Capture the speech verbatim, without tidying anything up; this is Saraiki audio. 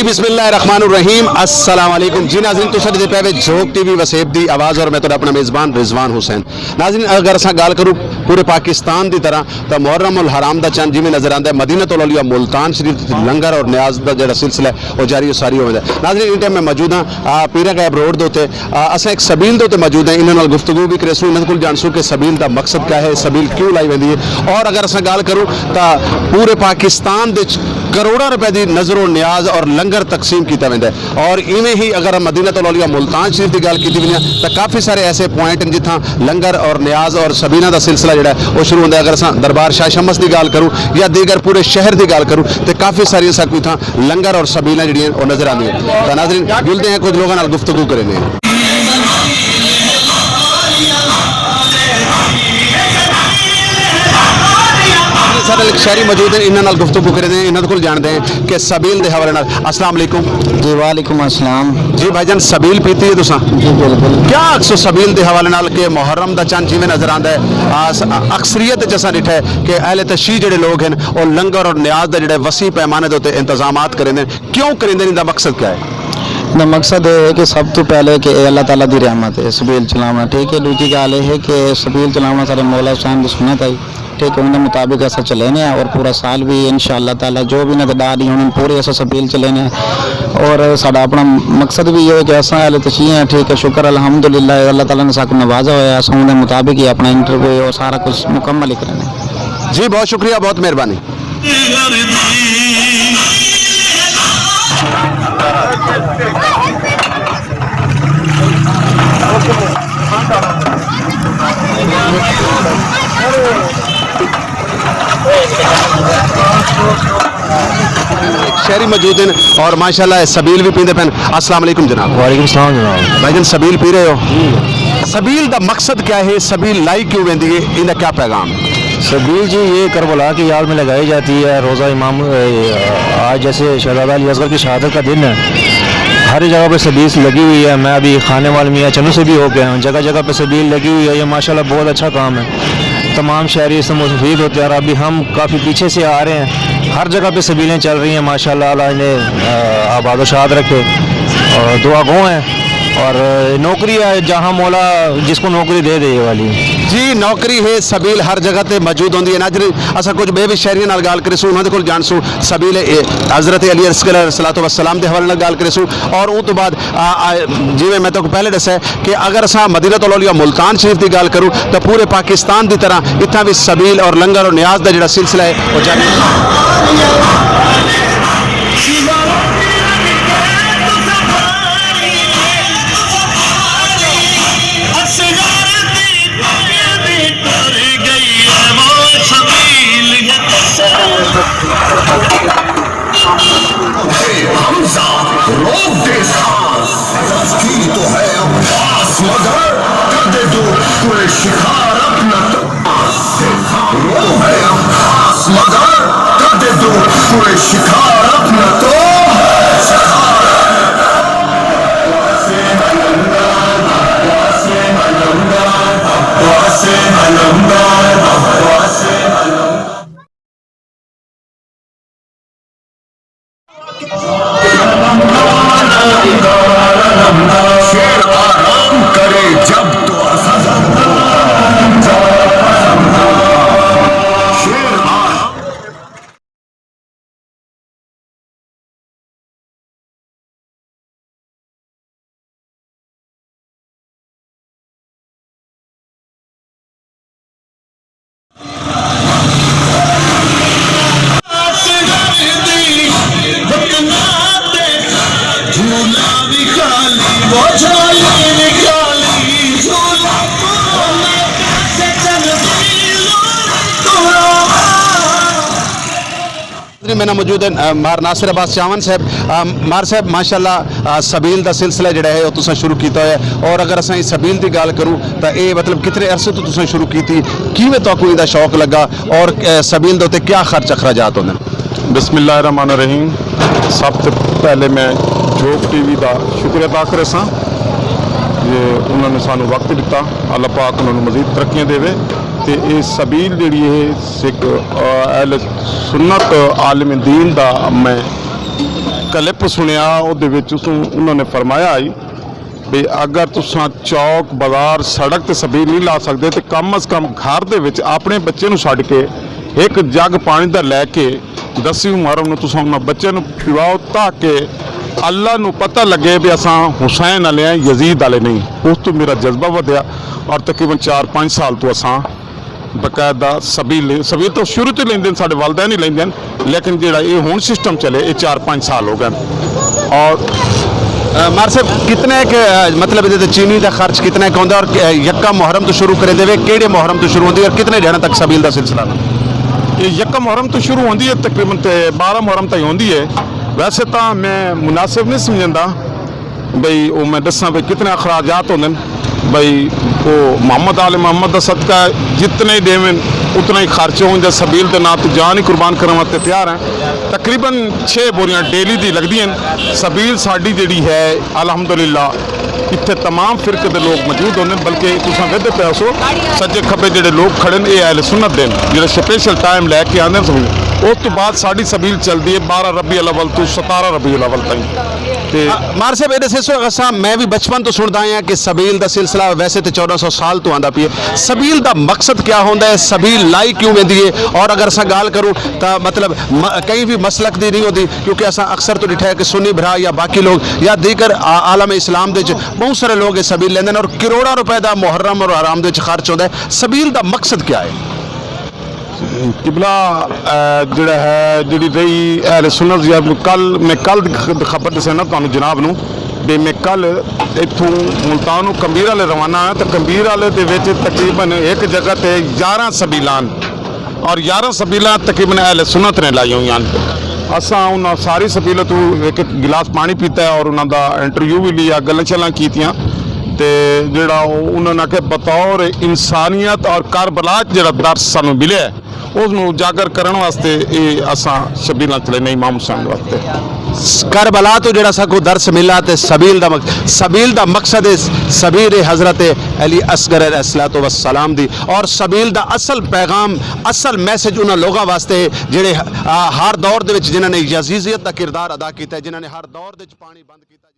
بسم اللہ الرحمن الرحیم، السلام علیکم جی ناظرین، تساں ݙیہدے پئے وے جھوک ٹی وی وسیب دی آواز اور میں تہاݙا اپݨا میزبان رضوان حسین۔ ناظرین، اگر اساں ڳالھ کروں پورے پاکستان دی طرح، تاں محرم الحرام دا چن جیویں نظر آندا ہے، مدینۃ الاولیاء ملتان شریف لنگر اور نیاز دا جڑا سلسلہ ہے، او جاری و ساری ہوندا ہے۔ ناظرین، ایں ٹائم میں موجود ہاں، آ، پیرا غیب روڈ دے اتے، آ، اساں ایک سبیل دے اتے موجود ہیں، انہاں نال گفتگو بھی کریسوں، انہاں کول جانسوں کہ سبیل دا مقصد کیا ہے، سبیل کیوں لائی ویندی ہے، اور اگر اساں ڳالھ کروں تاں پورے پاکستان دے وچ کروڑاں روپے دی نظر و نیاز اور لنگر تقسیم کیتا ویندا ہے۔ اور ایویں ہی اگر مدینۃ الاولیاء ملتان شریف دی ڳالھ کیتی ونڄے تاں کافی سارے ایسے پوائنٹ ہیں جتھاں لنگر اور نیاز اور سبیلاں دا سلسلہ جڑا ہے وہ شروع ہوندا ہے۔ اگر اساں دربار شاہ شمس دی ڳالھ کروں یا دیگر پورے شہر دی ڳالھ کروں تے کافی ساری ساکوں اتھاں لنگر اور سبیلاں جڑیاں ہیں وہ نظر آندیاں ہیں۔ تاں ناظرین، ملدے ہیں کچھ لوگاں نال، گفتگو کریندے ہیں۔ سارے شہری موجود ہیں، انہاں نال گفتگو کریندے ہیں، انہاں کول جاندے ہیں کہ سبیل دے حوالے نال۔ السلام علیکم۔ جی وعلیکم السلام۔ جی بھائی جان، سبیل پیتی ہے تساں؟ جی بالکل۔ کیا آکھسو سبیل دے حوالے نال کہ محرم دا چن جیویں نظر آندا ہے، آ، س-، اکثریت وچ اساں ݙٹھا ہے کہ اہل تشیع جڑے لوگ ہیں، او لنگر اور نیاز دا جڑا وسیع پیمانے دے اتے انتظامات کریندے ہیں۔ کیوں کریندے ہیں؟ ایندا مقصد کیا ہے؟ دا مقصد یہ ہے کہ سب تو پہلے کہ اے اللہ تعالیٰ دی رحمت ہے، سبیل چلاونا، ٹھیک ہے۔ دوجی ڳالھ یہ ہے کہ سبیل چلاونا سارے مولا حسین دی سنت ہے، ٹھیک ہے، ان دے مطابق اساں چلینے ہیں اور پورا سال بھی ان شاء اللہ تعالیٰ جو بھی انہاں دے ݙاہ ݙینھ ہونن پورے اساں سبیل چلینے ہیں۔ اور ساݙا اپݨا مقصد بھی یہ ہے کہ اساں اہل تشیع ہیں، ٹھیک ہے، شکر الحمدللہ اللہ تعالیٰ نے ساکوں نوازا ہویا ہے، اساں ان دے مطابق ہی اپݨا انٹرویو اور سارا کچھ مکمل ہی کرینے ہیں۔ جی بہت شکریہ، بہت مہربانی۔ شہری موجود ہیں اور ماشاءاللہ سبیل بھی پیندے پن۔ السلام علیکم جناب۔ وعلیکم السلام جناب۔ بھائی جان، سبیل پی رہے ہو؟ سبیل دا مقصد کیا ہے؟ سبیل لائی کیوں ویندی ہے؟ ایندا کیا پیغام؟ سبیل جی، یہ کربلا کی یاد میں لگائی جاتی ہے۔ روزہ امام، اے، آج جیسے شہزادہ علی اصغر کی شہادت کا دن ہے، ہر جگہ پہ سبیل لگی ہوئی ہے۔ میں ابھی خانے وال میاں چنو سے بھی ہو کے آیا ہوں، جگہ جگہ پہ سبیل لگی ہوئی ہے۔ یہ ماشاءاللہ بہت اچھا کام ہے، تمام شہری اس سے مستفید ہوتے ہیں۔ اور ابھی ہم کافی پیچھے سے آ رہے ہیں، ہر جگہ پہ سبیلیں چل رہی ہیں، ماشاءاللہ، اللہ انہیں، آ، آباد و شاد رکھے۔ اور دعا گو ہیں۔ اور نوکری ہے، جہاں مولا جس کو نوکری دے دے، یہ والی۔ جی، نوکری ہے، سبیل ہر جگہ تے موجود ہوندی ہے۔ ناظرین، اساں کچھ ٻئے بھی شہریاں نال ڳالھ کریسوں، انہاں دے کول جانسوں سبیل اے حضرت علی علیہ الصلوۃ والسلام دے حوالے نال ڳالھ کریسوں۔ اور اوں توں بعد، آ، آ، جیویں میں تہاکوں پہلے ݙسیا کہ اگر اساں مدینۃ الاولیاء ملتان شریف دی ڳالھ کروں تاں پورے پاکستان دی طرح اتھاں وی سبیل اور لنگر اور نیاز دا جڑا سلسلہ ہے، او جاری۔ اے حمزہ، روک دے سانس۔ کی تو ہے اب آس، مگر کر دے دور کوئی شکار اپنا تو۔ رو ہے اب آس، مگر کر دے دور کوئی شکار اپنا تو۔ شیر آرام کرے جب تو اسد۔ شیر آرام۔ میرے نال موجود ہیں، آ، مار ناصر عباس چاون صاحب۔ آ، مار صاحب، ماشاءاللہ، آ، سبیل دا سلسلہ جڑا ہے، او تساں شروع کیتا ہویا ہے۔ اور اگر اساں اس سبیل دی ڳالھ کروں، تاں اے، مطلب، کتنے عرصے تو تساں شروع کیتی؟ کیویں تہاکوں ایندا شوق لگا؟ اور، آ، سبیل دے اتے کیا خرچ اخراجات ہوندے نے؟ بسم اللہ الرحمن الرحیم۔ سب سے پہلے میں جھوک ٹی وی دا شکر ادا کریساں، جو انہاں نے سانوں وقت ݙتا۔ اللہ پاک انہاں نوں مزید ترقیاں ݙیوے۔ تے اے سبیل جڑی ہے، ہک، آ، اہل سنت عالم دین دا میں کلپ سنیا، اودے وچ اسوں انہاں نے فرمایا ہئی بھئی اگر تساں چوک، بازار، سڑک تے سبیل نہیں لا سکدے تے کم از کم گھر دے وچ اپنے بچے نوں چھڈ کے ہک جگ پانی دا لے کے دسویں محرم نوں تساں انہاں بچے نوں پواؤ، تاکہ اللہ نوں پتہ لگے بھئی اساں حسین آلے ہیں، یزید آلے نہیں۔ اس توں میرا جذبہ ودھیا اور تقریباً چار پنج سال توں اساں باقاعدہ سبیل لے، سبیل تو شروع تو لیندے ہن، ساڈے والدین ہی لیندے ہن، لیکن جیڑا اے ہن سسٹم چلے، اے چار پنج سال ہو گئے۔ اور مار صاحب، کتنے کہ مطلب اے چینی دا خرچ کتنے کا ہوندا ہے اور یکم محرم تو شروع کرے دے وے، کیڑے محرم تو شروع ہوندی ہے اور کتنے ڈیڑھاں تک سبیل دا سلسلہ؟ اے یکم محرم تو شروع ہوندی ہے، تقریباً تے بارہ محرم تائیں ہوندی ہے۔ ویسے تاں میں مناسب نہیں سمجھندا بھئی او میں ڈساں بھئی کتنے اخراجات ہوندن۔ بھئی او محمد آل محمد دا صدقہ ہے، جتنے ہی ڈیون اتنا ہی خرچ ہوندا۔ سبیل دے ناں تے جان ہی قربان کرن واسطے تیار ہیں۔ تقریباً چھ بوریاں ڈیلی دی لگدی ہیں۔ سبیل ساڈی جیڑی ہے الحمدللہ اتھے تمام فرقے دے لوگ موجود ہوندے، بلکہ تساں ویندے پئے ہسو سجے کھبے جیڑے لوگ کھڑے نے اے اہل سنت دے نے، جیڑے سپیشل ٹائم لے کے آندے نے سبیل۔ اس تو بعد ساڈی سبیل چلدی ہے بارہ ربیع الاول تو ستارہ ربیع الاول تائیں۔ تے مار صاحب، اے دسیسو اساں، میں وی بچپن تو سندا آیا کہ سبیل دا سلسلہ ویسے تے چودہ سو سال تو آندا پئے۔ سبیل دا مقصد کیا ہوندا ہے؟ سبیل لائی کیوں ویندی ہے؟ اور اگر اساں گالھ کروں تاں مطلب م- کہیں وی مسلک دی نہیں ہوندی، کیونکہ اساں اکثر تو ڈٹھا ہے کہ سنی بھرا یا باقی لوگ یا دیگر عالم اسلام دے وچ بہت سارے لوگ اے سبیل لیندے نے اور کروڑاں روپے دا محرم اور حرام دے وچ خرچ ہوندا ہے۔ سبیل دا مقصد کیا ہے؟ قبلہ جڑا ہے جڑی رہی اہل سنت یا کل میں کل خبر دسے نا تانوں جناب نو بے میں کل اتھوں ملتان نو کمبیر والے روانہ ہاں تو کمبیر والے دے وچ تقریباً ایک جگہ تے یارہ سبیلان اور یارہ سبیلان تقریباً اہل سنت نے لائی ہوئی ہیں۔ اساں انہاں ساری سبیلوں تو ایک ایک گلاس پانی پیتا ہے اور انہاں دا انٹرویو بھی لیا، گلاں شلاں کیتیاں۔ تے جڑا انہاں نے کہ بطور انسانیت اور کربلا جڑا درس سانوں ملے ہے اس نوں اجاگر کرن واسطے اے اساں شبیلاں چلینے امام حسین واسطے۔ کربلا تو جڑا ساکو درس ملا تے سبیل دا مقصد سبیل دا مقصد ہے سبیل حضرت علی اصغر علیہ الصلوۃ والسلام دی اور سبیل دا اصل پیغام اصل میسج انہاں لوگاں واسطے ہے جڑے ہر دور دے وچ جنہاں نے یزیدیت دا کردار ادا کیتا ہے جنہاں نے ہر دور دے وچ پانی بند کیتا۔